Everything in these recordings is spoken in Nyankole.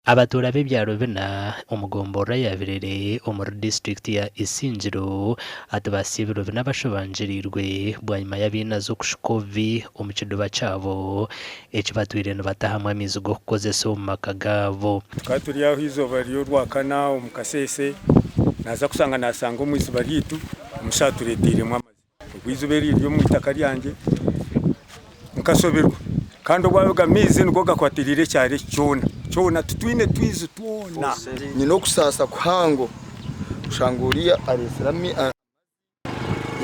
Abatuura b'ebyaro bina omu gomborora ya Birere omuri disiturikiti ya Isingiro hati baasya ebiro bina bashobangiriirwe bwanyima y'abainazi okushuka obubi omu kiduba kyabo eki batwire nibatahamu amaizi g'okukozesa omu maka gaabo. Tukaba turi aho eizooba ry'orwakana omu kasheeshe, naaza kushanga naashanga omu iziba ryaitu omushaho atureeteiremu amaizi. Ogwo eiziba eri riri omu itaka ryangye nkashoberwa kandi obu ago amaizi nigo gakwatiriire ekyaro eki kyona kyona titwine twizi twona. Nyine okusaasa kuhango kushanga oriya areetsire amaizi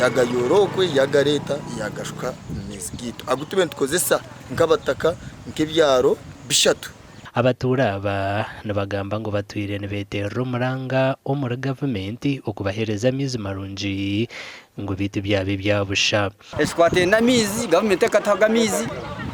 yaagayoora okwe yaagareeta yaagashuka omu maizi gaitu agu turiyo nitukozesa nk'abataka nk'ebyaro bishatu. Abatuura aba nibagamba ngu batwire nibeterera omuranga omuri gavumenti okubahereza amaizi marungi ngu beitu byaba ebya busha. Ekikwatiraine n'amaizi, gavumenti ekatuha aga amaizi,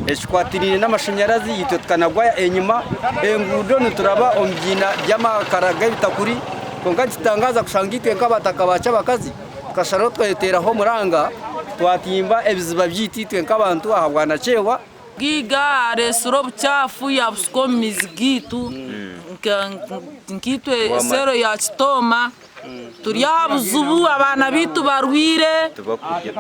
ekikwatiraine n'amashanyarazi itwe tukanagwa enyima, enguudo nituraba omu biina by'amakara g'ebitakuri kwonka nikitutangaaza kushanga itwe nk'abataka ba kyabakazi tukasharaho tweteraho omuranga twatimba ebiziba byaitu itwe nk'abantu ahabwanakyewa. Giga areetsire obukyafu yabushuka omu maizi gaitu nkaitwe seero ya Kitooma turi aha buzibu abaana baitu barwaire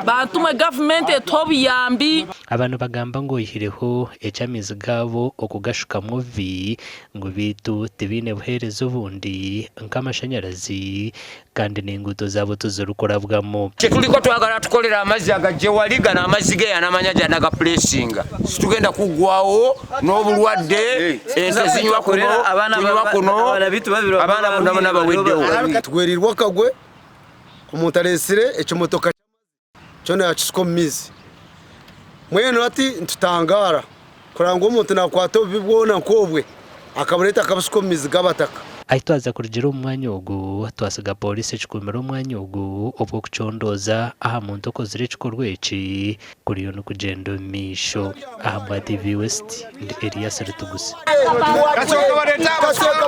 bantumwe gavumenti etuhe obuyambi. Aba nibagamba ngu oihireho eky'amaizi gaabo okugashukamu obubi ngu beitu tibaine buheereza obundi nk'amashanyarazi kandi n'enguuto zaabo tizirikurabwamu. Kyetuliko twagala tukolere amazzi agajje wali gano amazzi ge yanamanya gyanaga pulesinga situgenda kuggwawo n'obulwadde ente zinywa kuno tunywa kuno abaana bonna bonna baweddewo. Tugwereirwe akagwe omuntu areetsire ekimotoka ky'amaizi kyona yaakishuka omu maizi. Mbwenu hati nitutangaara kureba ngu omuntu naakwata obubi bwona nk'obwe akabureeta akabushuka omu maizi g'abataka. Ahi twaza kurugira omu mwanya ogu, twasiga pooriisi ekikuumire omwanya ogu obw'okucondooza aha muntu okozire ekikorwa eki kuriyo nikugyenda omu maisho. Ahabwa TV West, ndi Elias Rutugusa.